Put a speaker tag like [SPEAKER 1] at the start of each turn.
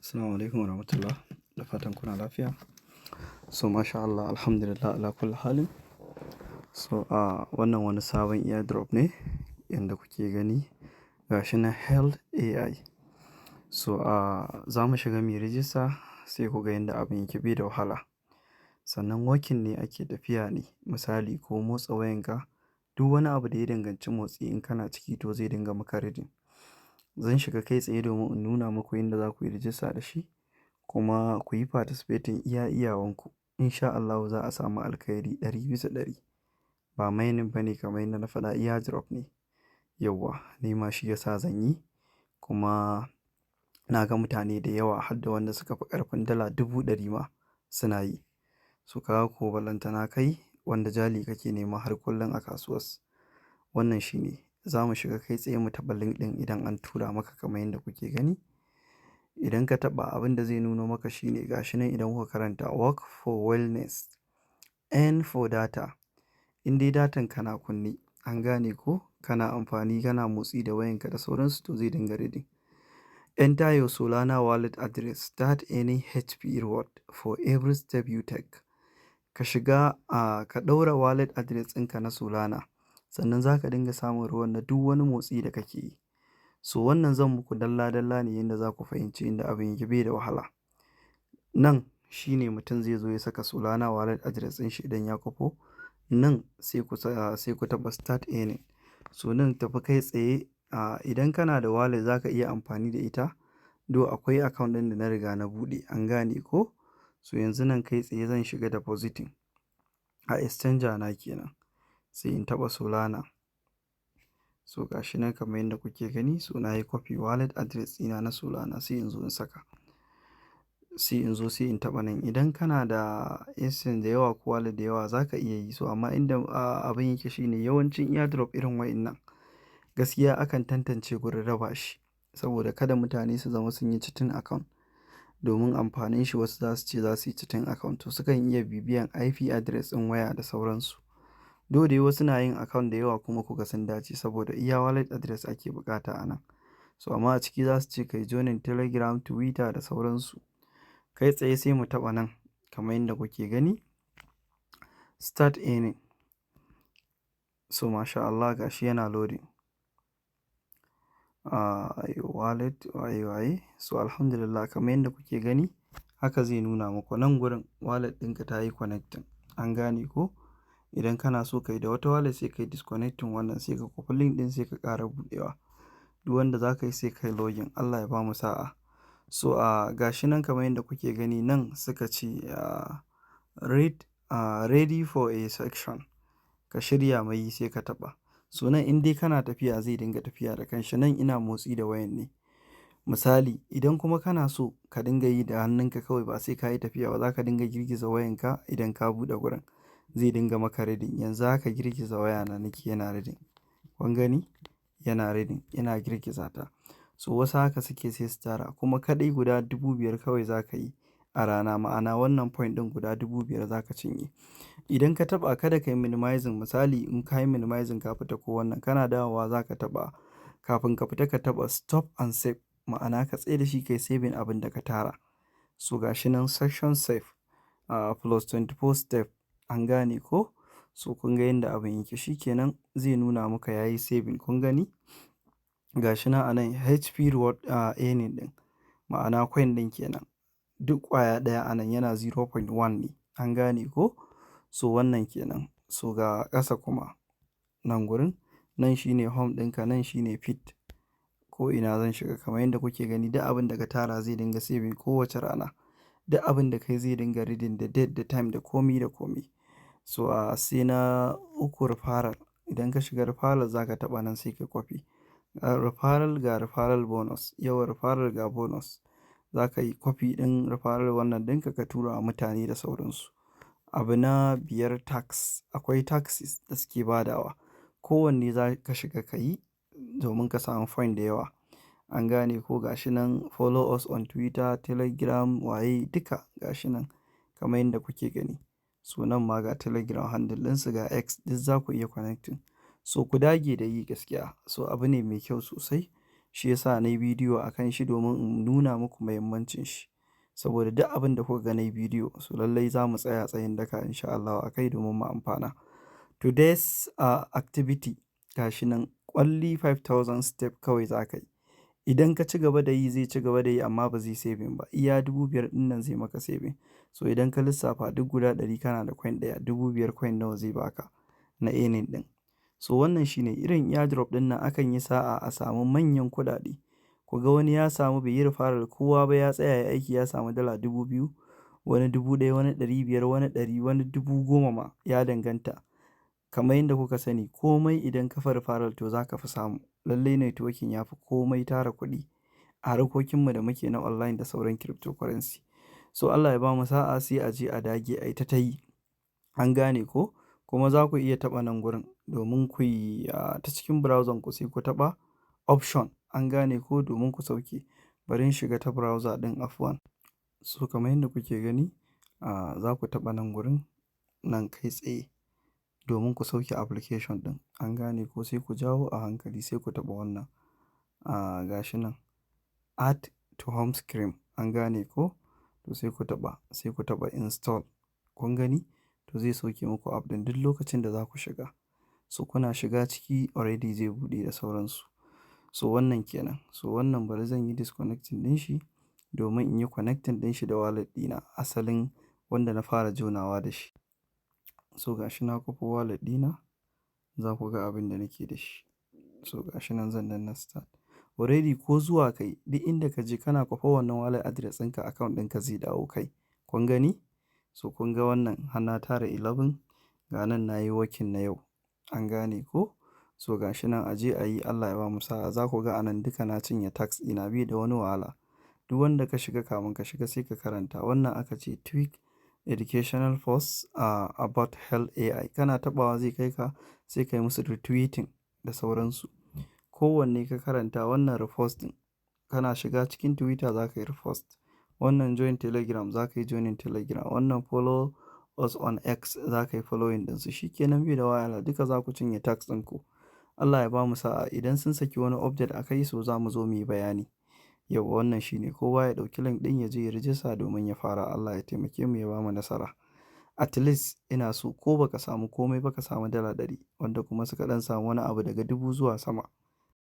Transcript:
[SPEAKER 1] Assalamu alaikum warahmatullah. Da fatan kuna lafiya. So masha Allah, alhamdulillah ala kulli halin. So wannan wani sabon airdrop ne inda kuke gani, gashi na Health AI. So za mu shiga muyi register, sai ku ga yanda abin yake, bai da wahala. Sannan walking ne ake tafiya ne, misali ko motsa wayanka, duk wani abu da ya danganci motsi, in kana ciki to zai dinga maka reading. Zan shiga kai tsaye domin in nuna muku yanda za ku yi register da shi kuma ku yi participating iya iyawanku. In sha Allahu za a samu alkhairi 100%. Ba mining ba ne, kamar yadda na faɗa, airdrop ne. Yauwa, ni ma shi ya sa zan yi, kuma na ga mutane da yawa, har da wanda suka fi ƙarfin $100,000 ma suna yi. So ka ga ko ballantana kai wanda jali kake nema har kullum a kasuwas. Wannan shi ne. Za mu shiga kai tsaye, mu taɓa link ɗin idan an tura maka, kamar yadda kuke gani. Idan ka taɓa, abin da zai nuno maka shine, gashi nan idan kuka karanta, "Work for wellness, earn for data." In dai datan ka na kunne, an gane ko, kana amfani, kana motsi da wayanka da sauransu, to zai dinga reading. "Enter your Solana wallet address, start earning HP reward for every step you take." Ka shiga ka ɗaura wallet address ɗinka na Solana, sannan za ka dinga samun reward na duk wani motsi da kake yi. So wannan zan muku dalla dalla ne yanda za ku fahimci inda abin yake, bai da wahala. Nan shine mutum zai zo ya saka Solana wallet address ɗin shi idan ya kwafo. Nan sai ku taɓa "start earning". So nan tafi kai tsaye, idan kana da wallet za ka iya amfani da ita. Do akwai account ɗin da na riga na buɗe, an gane ko? So yanzu nan kai tsaye zan shiga depositing a exchanger na kenan. Sai in taɓa Solana. So gashi nan kamar yadda kuke gani, so na yi copy wallet address ɗina na Solana, sai in zo in saka. Sai in zo, sai in taɓa nan. Idan kana da exchange da yawa ko wallet da yawa, za ka iya yi. So amma inda abin yake shine, yawancin airdrop irin waɗannan gaskiya akan tantance gurin raba shi saboda kada mutane su zama sun yi cheating account. Domin amfanin shi, wasu za su ce za su yi cheating account, to sukan iya bibiyan IP address ɗin waya da sauransu. Though dai wasu na yin account da yawa kuma kuka sun dace, saboda iya wallet address ake buƙata a nan. So amma a ciki za su ce kai joining Telegram, Twitter da sauransu. Kai tsaye sai mu taɓa nan kamar yadda kuke gani, "start earning". So masha Allah, gashi yana loading. Wallet waye waye. So alhamdulillah, kamar yadda kuke gani, haka zai nuna muku nan gurin wallet ɗinka ta yi connecting. An gane ko? Idan kana so ka yi da wata wallet, sai ka yi disconnecting wannan, sai ka kwafi link ɗin, sai ka ƙara buɗewa. Duk wanda za ka yi, sai ka yi login. Allah ya bamu sa'a. So gashi nan kamar yadda kuke gani, nan suka ce "ready for a section". Ka shirya mai, sai ka taɓa. So nan in dai kana tafiya, zai dinga tafiya da kanshi. Nan ina motsi da wayan ne. Misali, idan kuma kana so ka dinga yi da hannunka kawai, ba sai ka yi tafiya ba, za ka dinga girgiza wayanka idan ka buɗe gurin. Zai dinga maka reading. Yanzu haka girgiza wayana nake, yana reading. Kun gani? Yana reading, ina girgiza ta. So wasu haka suke sai su tara, kuma kaɗai guda 5,000 kawai za ka yi a rana. Ma'ana, wannan point ɗin guda 5,000 za ka cinye. Idan ka taɓa, kada ka yi minimizing. Misali, in ka yi minimizing ka fita ko wannan, kana dawowa za ka taɓa, kafin ka fita ka taɓa "stop and save". Ma'ana, ka tsai da shi, ka yi saving abin da ka tara. So gashi nan section save plus 24 step, an gane ko? So kun ga yanda abin yake. Shi kenan, zai nuna maka yayi saving, kun gani? Gashi nan a nan HP reward earning ɗin, ma'ana coin ɗin kenan. Duk ƙwaya ɗaya a nan yana 0.1 ne, an gane ko? So wannan kenan. So ga ƙasa kuma nan gurin, nan shine home ɗinka, nan shine feed. Ko ina zan shiga, kamar yadda kuke gani, duk abin da ka tara zai dinga saving kowace rana. Duk abin da kai zai dinga reading, da date da time da komi da komi. So sai na uku, referral. Idan ka shiga referral, za ka taɓa nan, sai ka copy. Referral, ga referral bonus, yau referral ga bonus. Za ka yi copy ɗin referral wannan ɗinka, ka tura wa mutane da sauransu. Abu na biyar, tasks. Akwai tasks da suke badawa. Ko wanne za ka shiga ka yi domin ka samu point da yawa. An gane ko? Gashi nan, follow us on Twitter, Telegram, waye, duka gashi nan kamar yadda kuke gani. So nan ma ga Telegram handle ɗinsu, ga X, duk za ku iya connecting. So ku dage da yi gaskiya. So abu ne mai kyau sosai. Shi ya sa na yi bidiyo a kan shi domin in nuna muku muhimmancin shi. Saboda duk abin da kuka ga na yi bidiyo, so lallai za mu tsaya tsayin daka in sha Allahu a kai domin mu amfana. Today's activity gashi nan, only 5,000 step kawai za ka yi. Idan ka ci gaba da yi, zai ci gaba da yi, amma ba zai saving ba. Iya 5,000 ɗin nan zai maka saving. So idan ka lissafa duk guda 100 kana da coin ɗaya, 5,000 coin nawa zai baka na earning ɗin? So wannan shine irin airdrop ɗin nan, akan yi sa'a a samu manyan kuɗaɗe. Ku ga wani ya samu, bai yi referral kowa ba, ya tsaya ya aiki, ya samu dala 2,000, wani 1,000, wani 500, wani 100, wani 10,000 ma, ya danganta. Kamar yadda kuka sani, komai idan ka fi referral to za ka fi samu. Lallai networking ya fi komai tara kuɗi a harkokinmu da muke na online da sauran cryptocurrency. So Allah ya bamu sa'a, sai a je a dage a yi ta yi. An gane ko? Kuma za ku iya taɓa nan gurin domin ku yi ta cikin browser ku, sai ku taɓa option. An gane ko? Domin ku sauke. Bari in shiga ta browser ɗin, afwan. So kamar yadda kuke gani, za ku taɓa nan gurin nan kai tsaye domin ku sauke application ɗin. An gane ko? Sai ku jawo a hankali, sai ku taɓa wannan. Gashi nan, add to home screen. An gane ko? To sai ku taɓa, sai ku taɓa install. Kun gani? To zai sauke muku app ɗin duk lokacin da za ku shiga. So kuna shiga ciki, already zai buɗe da sauransu. So wannan ke nan. So wannan bari zan yi disconnecting ɗin shi domin in yi connecting ɗin shi da wallet ɗina asalin wanda na fara jonawa da shi. So gashi na kwafi wallet ɗina, za ku ga abin da nake da shi. So gashi nan, zan danna start. Already ko zuwa kai duk inda ka je, kana kwafa wannan wallet address ɗinka, account ɗinka zai dawo kai. Kun gani? So kun ga wannan har na tara 11, ga nan na yi working na yau. An gane ko? So gashi nan, a je a yi, Allah ya bamu sa'a. Za ku ga a nan duka na cinye task ɗina, bai da wani wahala. Duk wanda ka shiga, kamun ka shiga sai ka karanta. Wannan aka ce tweet educational post about health AI. Kana taɓawa zai kai ka, sai ka yi musu retweeting da sauransu. Ko wanne ka karanta, wannan reposting, kana shiga cikin Twitter za ka yi repost. Wannan join Telegram, za ka yi joining Telegram. Wannan follow us on X, za ka yi following ɗinsu. Shi ke nan, bai da wahala, duka za ku cinye task ɗinku. Allah ya bamu sa'a. Idan sun saki wani update a kai, so za mu zo muyi bayani. Yauwa, wannan shine, kowa ya ɗauki link ɗin ya je ya register domin ya fara. Allah ya taimake mu, ya bamu nasara. At least ina so ko ba ka samu komai ba, ka samu dala 100, wanda kuma suka ɗan samu wani abu daga 1,000 zuwa sama.